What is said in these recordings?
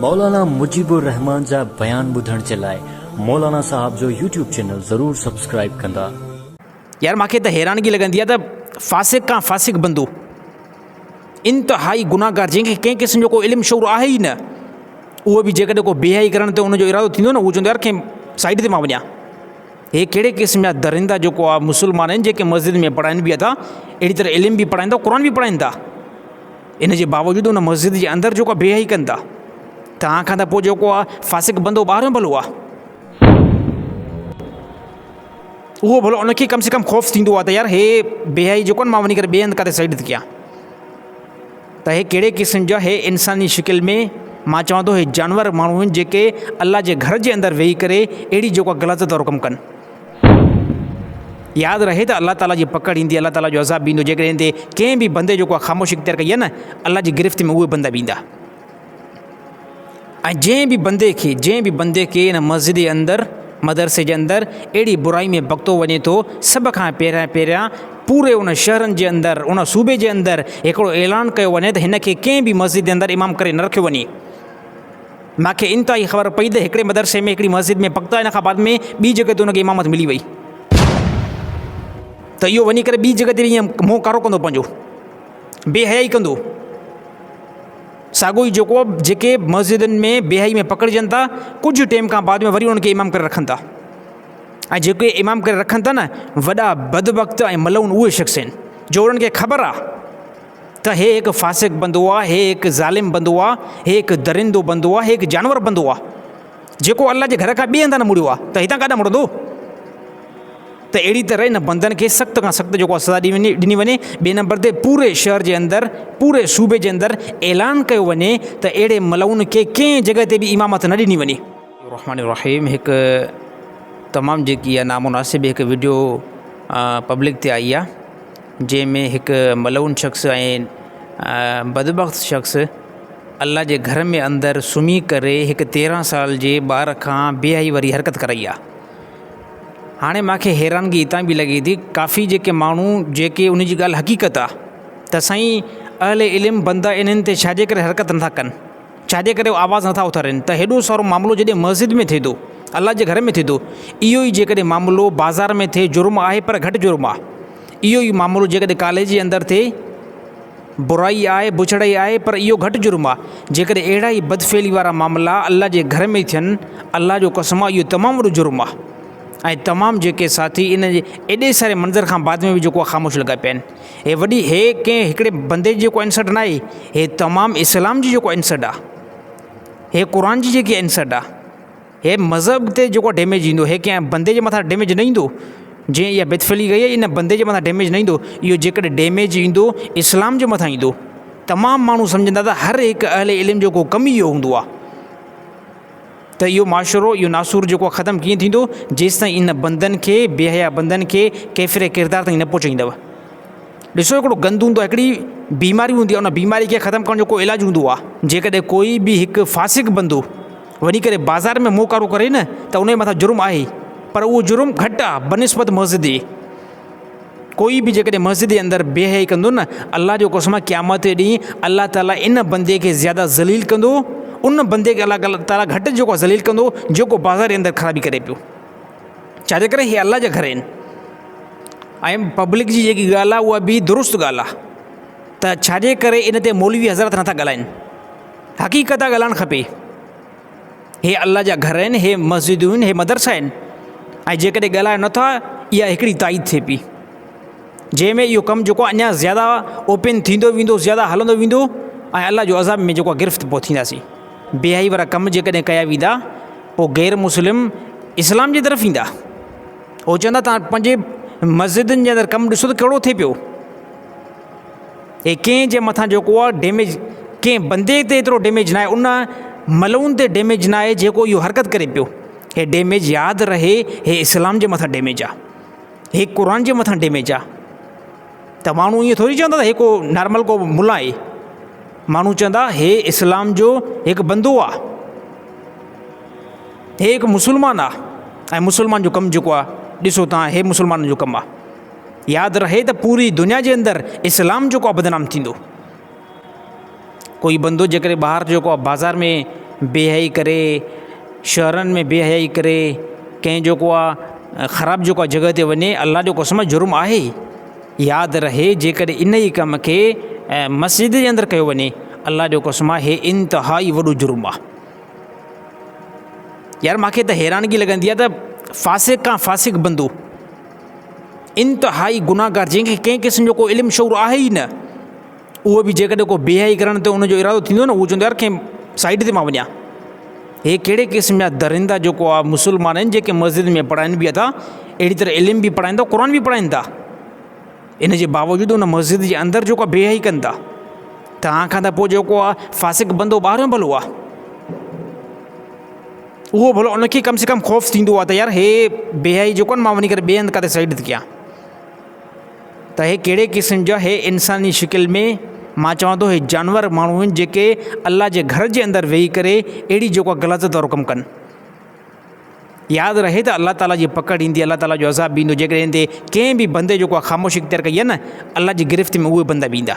مولانا مجيب الرحمان جا بيان ٻڌڻ جي لاء مولانا صاحب جو يوٽيوب چينل ضرور سبسڪرائيب ڪندا. يار مانکي ته حيرانگي لڳندي آهي ته فاسق کان فاسق بندو انتهائي گناهگار جنهن کي ڪنهن قسم جو ڪو علم شعور آهي ئي نه اهو به جيڪڏهن ڪو بي حيائي ڪرڻ تي ان جو ارادو ٿيندو نه اهو چوندو يار ڪنهن سائيڊ تي مان وڃان هي ڪهڙي قسم جا درندا جيڪو آهي مسلمان آهن جيڪي مسجد ۾ پڙهائن به ٿا اهڙي طرح علم به پڙهائن ٿا قرآن به پڙهائن ٿا ان جي باوجود ان مسجد جي اندر جيڪو بي حيائي ڪن ٿا تنهن کان ته پوء جيڪو آهي فاسق بندو ٻاهريون ڀلو آهي اهو ڀلو ان کي ڪم سي ڪم خوف ٿيندو آهي ته يار هي بي حيائي جيڪو آهي مان وڃي ڪري ٻئي هنڌ ڪاٿي سائيڊ ٿي ڪيان ته هي ڪهڙي قسم جا هي انساني شڪل ۾ مان چوان ٿو هي جانور ماڻهو آهن جيڪي الله جي گهر جي اندر ويهي ڪري اهڙي جيڪو غلط وارو ڪم ڪن. ياد رهي ته الله تعالي جي پڪڙ ايندي الله تعالي جو عذاب به ايندو جيڪڏهن هتي ڪنهن به بندي جيڪو خاموشي اختيار ڪئي آهي نه الله جي گرفت ۾ اهي بندا به ايندا ۽ جنهن به بندي کي جنهن به بندي کي ان مسجد جي اندر مدرسي جي اندر اهڙي برائي ۾ پڪتو وڃي ٿو سڀ کان پهريان پهريان پوري ان شهرن جي اندر ان صوبي جي اندر هڪڙو اعلان ڪيو وڃي ته هن کي ڪنهن به مسجد جي اندر امام ڪري نه رکيو وڃي. مان کي انتهائي خبر پئي ته هڪڙي مدرسي ۾ هڪڙي مسجد ۾ پڪتا ان کان بعد ۾ ٻي جڳهه تي ان کي امامت ملي وئي ته اهو وڃي ڪري ٻي جڳهه تي به ائين منهن ڪارو ڪندو پنهنجو بي حيائي ڪندو. ساڳيو ئي جيڪو جيڪي مسجدن ۾ بي حيائي ۾ پڪڙجن ٿا ڪجهه ٽيم کان بعد ۾ وري انهن کي امام ڪري رکن ٿا. ۽ جيڪي امام ڪري رکن ٿا نه وڏا بدبخت ۽ ملعون اهي شخص آهن جو انهن کي خبر آ ته هي هڪ فاسق بندو آ هي هڪ ظالم بندو آ هي هڪ درندو بندو آ هي هڪ جانور بندو آ جيڪو الله جي گهر کان ٻئي هنڌ نه مڙيو آ ته هتان ڪاڏانهن مڙندو ته اهڙي طرح ان بندن کي سخت کان سخت جيڪو سزا ڏني وڃي ٻئي نمبر تي پوري شهر جي اندر پوري صوبي جي اندر اعلان ڪيو وڃي ته اهڙي ملعون کي ڪنهن جڳهه تي به امامت نه ڏني وڃي. الرحمن الرحيم هڪ تمام جيڪي آ نامناسب هڪ وڊيو پبلڪ تي آئي آ جنهن ۾ هڪ ملعون شخص ۽ بدبخت شخص الله جي گهر ۾ اندر سمهي ڪري هڪ 13 سال جي ٻار کان بي حيائي واري حرڪت ڪرائي آ هاڻي مانکي حيرانگي اتان به لڳي ٿي ڪافي جيڪي ماڻهو جيڪي ان جي ڳالهه حقيقت آ ته سائين اهل علم بندا انهن تي ڇاجي ڪري حرڪت نٿا ڪن ڇاجي ڪري آواز نٿا اٿارين ته هيڏو سارو معاملو جڏهن مسجد ۾ ٿئي ٿو، الله جي گهر ۾ ٿئي ٿو، اهو ئي جيڪڏهن معاملو بازار ۾ ٿئي جرم آهي پر گهٽ جرم آهي. اهو ئي معاملو جيڪڏهن ڪاليج جي اندر ٿئي برائي آهي، بڇڙائي آهي پر اهو گهٽ جرم آهي. جيڪڏهن اهڙا ئي بدفعلي وارا معاملا الله جي گهر ۾ ٿين الله جو قسم آهي اهو تمام وڏو جرم آهي ۽ تمام جيڪي ساٿي ان ايڏي ساري منظر کان بعد ۾ به جيڪو خاموش لڳا پيا آهن. هي وڏي هي ڪنهن هڪڙي بندي جي جيڪو انسلٽ ناهي هي تمام اسلام جي جيڪو انسلٽ آ هي قرآن جي جيڪي انسلٽ آ هي مذهب تي جيڪو ڊيميج ايندو هي ڪنهن بندي جي مٿان ڊيميج نه ايندو جنهن اها بدفعلي ڪئي آهي ان بندي جي مٿان ڊيميج نه ايندو اهو جيڪڏهن ڊيميج ايندو اسلام جي مٿان ايندو تمام ماڻهو سمجهندا ته هر هڪ اهل علم جو ڪو ڪم ئي اهو هوندو آ ته اهو معاشرو، اهو ناسور جيڪو آهي ختم ڪيئن ٿيندو، جيستائين ان بندن کي، بي حيا بندن کي ڪيفر ڪردار تائين نه پهچائيندؤ. ڏسو هڪڙو گند هوندو آهي، هڪڙي بيماري هوندي آهي، ان بيماري کي ختم ڪرڻ جو ڪو علاج هوندو آهي. جيڪڏهن ڪوئي به هڪ فاسق بندو وڃي ڪري بازار ۾ منهن ڪارو ڪري نه ته ان جي مٿان جرم آهي پر اهو جرم گهٽ آهي بنسبت مسجد جي. ڪوئي به جيڪڏهن مسجد جي اندر بي حيائي ڪندو نه الله جو قسم آهي قيامت جي ڏينهن الله تعالي ان بندي کي زياده ذليل ڪندو ان بندي کي الله تعالي گهٽ جيڪو ذليل ڪندو جيڪو بازار جي اندر خرابي ڪري پيو ڇا جي ڪري هي الله جا گهر آهن ۽ پبلڪ جي جيڪي ڳالهه آهي اها به درست ڳالهه آهي ته ڇا جي ڪري ان تي مولوي حضرات نٿا ڳالهائن حقيقت آهي ڳالهائڻ کپي هي الله جا گهر آهن، هي مسجدون آهن، هي مدرسا آهن ۽ جيڪڏهن ڳالهايو نه ٿا اها هڪڙي تائيد ٿئي پئي جنهن ۾ اهو ڪم جيڪو اڃا زياده اوپن ٿيندو ويندو زياده هلندو ويندو ۽ الله جو عذاب ۾ جيڪو گرفت پوء ٿينداسين. بي حيائي وارا ڪم جيڪڏهن ڪيا ويندا پوء غير مسلم اسلام جي طرف ايندا هو چوندا تان پنهنجي مسجدن جي اندر ڪم ڏسو ته ڪهڙو ٿئي پيو. هي ڪنهن جي مٿان جيڪو آ ڊيميج ڪنهن بندي تي ايترو ڊيميج ناهي ان ملعون تي ڊيميج ناهي جيڪو اهو حرڪت ڪري پيو هي ڊيميج ياد رهي هي اسلام جي مٿان ڊيميج آ هي قرآن جي مٿان ڊيميج آ ته ماڻهو ائين ٿوري چوندا ته هي ڪو نارمل ڪو ملا آهي ماڻهو چوندا هي اسلام جو هڪ بندو آ هي هڪ مسلمان آ ۽ مسلمان جو ڪم جيڪو آ ڏسو تان هي مسلمان جو ڪم آ ياد رهي ته پوري دنيا جي اندر اسلام جيڪو آهي بدنام ٿيندو. ڪوئي بندو جيڪڏهن ٻاهر جيڪو آهي بازار ۾ بي حيائي ڪري، شهرن ۾ بي حيائي ڪري، ڪنهن جيڪو آ خراب جيڪو آ جڳهه تي وڃي، الله جو قسم جرم آهي. ياد رهي جيڪڏهن ان ئي ڪم کي مسجد جي اندر ڪيو وڃي، الله جو قسم آ هي انتهائي وڏو جرم آ. يار مانکي ته حيرانگي لڳندي آ ته فاسق کان فاسق بندو، انتهائي گناهگار جنهن کي ڪنهن قسم جو ڪو علم شعور آهي ئي نه، اهو به جيڪڏهن ڪو بي حيائي ڪرڻ تي ان جو ارادو ٿيندو نه، اهو چوندو يار ڪنهن سائيڊ تي مان وڃان. هي ڪهڙي قسم جا درندا جيڪو آ مسلمان آهن جيڪي مسجد ۾ پڙهائن به ٿا، اهڙي طرح علم به پڙهائن ٿا، قرآن به پڙهائن ٿا، ان جي باوجود ان مسجد جي اندر جيڪو آ بي حيائي ڪن ٿا. تنهن کان ته پوء جيڪو آ فاسق بندو ٻاهريون ڀلو آ، اهو ڀلو ان کي ڪم سي ڪم خوف ٿيندو آ ته يار هي بي حيائي جيڪو آ مان وڃي ڪري ٻئي هنڌ ڪاٿي سائيڊ تي ڪيان. ته هي ڪهڙي قسم جا هي انساني شڪل ۾ مان چوان ٿو هي جانور ماڻهو آهن جيڪي الله جي گهر جي اندر ويهي ڪري اهڙي جيڪو آهي غلاظت وارو ڪم ڪن. ياد رهي ته الله تعاليٰ جي پڪڙ ايندي، الله تعاليٰ جو عذاب به ايندو، جيڪڏهن هن تي ڪنهن به بندي جيڪو آهي خاموشي اختيار ڪئي آهي نه، الله جي گرفت ۾ اهي بندا به ايندا.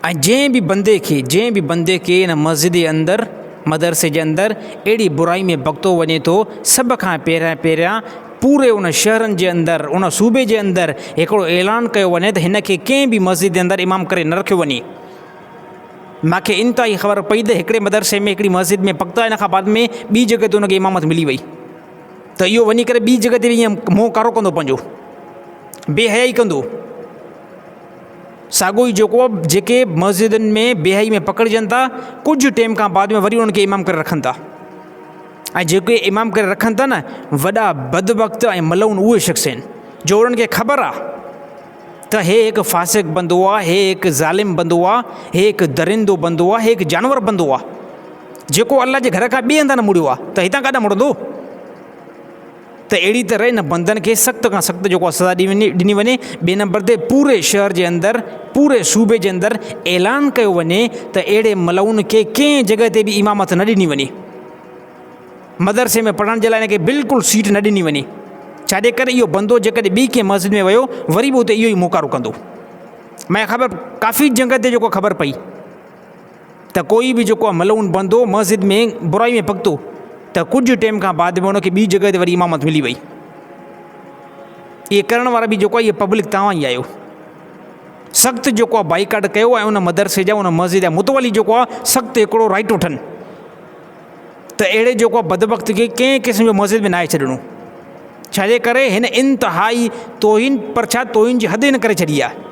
۽ جنهن به بندي کي جنهن به بندي کي ان مسجد جي اندر مدرسي جي اندر اهڙي برائي ۾ پڪتو وڃي ٿو، سڀ کان پهريان پهريان پوري ان شهرن جي اندر ان صوبي جي اندر هڪڙو اعلان ڪيو وڃي ته هن کي ڪنهن به مسجد جي اندر امام ڪري نه رکيو وڃي. مانکي انتهائي خبر پئي ته هڪڙي مدرسي ۾ هڪڙي مسجد ۾ پڪتا، ان کان بعد ۾ ٻي جڳهه تي ان کي امامت ملي وئي ته اهو وڃي ڪري ٻي جڳهه تي به ائين منهن ڪارو ڪندو، پنهنجو بي حيائي ڪندو. ساڳيو ئي جيڪو جيڪي مسجدن ۾ بي حيائي ۾ پڪڙجن ٿا، ڪجهه ٽيم کان بعد ۾ وري انهن کي امام ڪري رکن ٿا، ۽ جيڪي امام ڪري رکن ٿا نه، وڏا بدبخت ۽ ملعون اهي شخص آهن جو انهن کي خبر آ ته هي هڪ فاسق بندو آ، هي هڪ ظالم بندو آ، هي هڪ درندو بندو آ، هي هڪ جانور بندو آ، جيڪو الله جي گهر کان ٻئي هنڌان نه مڙيو آ ته هتان ڪاڏانهن مڙندو؟ ته اهڙي طرح ان بندن کي سخت کان سخت جيڪو آ سزا ڏني وڃي. ٻئي نمبر تي پوري شهر جي اندر پوري صوبي جي اندر اعلان ڪيو وڃي ته اهڙي ملعون کي ڪنهن جڳهه تي به امامت نه ڏني وڃي، مدرسي ۾ پڙهڻ جي لاء هن کي بلڪل سيٽ نه ڏني وڃي، ڇاجي ڪري اهو بندو جيڪڏهن ٻي ڪنهن مسجد ۾ ويو وري به اتي اهو ئي موڪارو ڪندو. مين خبر ڪافي جڳهه تي جيڪو خبر پئي ته ڪوئي به جيڪو ملعون بندو مسجد ۾ برائي ۾ پڪتو ته ڪجهه ٽيم کان بعد ۾ ان کي ٻي جڳهه تي وري امامت ملي وئي. اهي ڪرڻ وارا به جيڪو آهي اهي پبلڪ توهان ئي آهيو. سخت جيڪو آهي بائيڪاٽ ڪيو ۽ ان مدرسي جا ان مسجد جا متولي جيڪو آهي سخت هڪڙو رائٽ وٺن ته اهڙي جيڪو آهي بدبخت کي ڪنهن قسم جو مسجد ۾ ناهي ڇڏڻو، ڇاجي ڪري هن انتهائي توهين پر ڇا توهين جي حد هن ڪري ڇڏي آهي.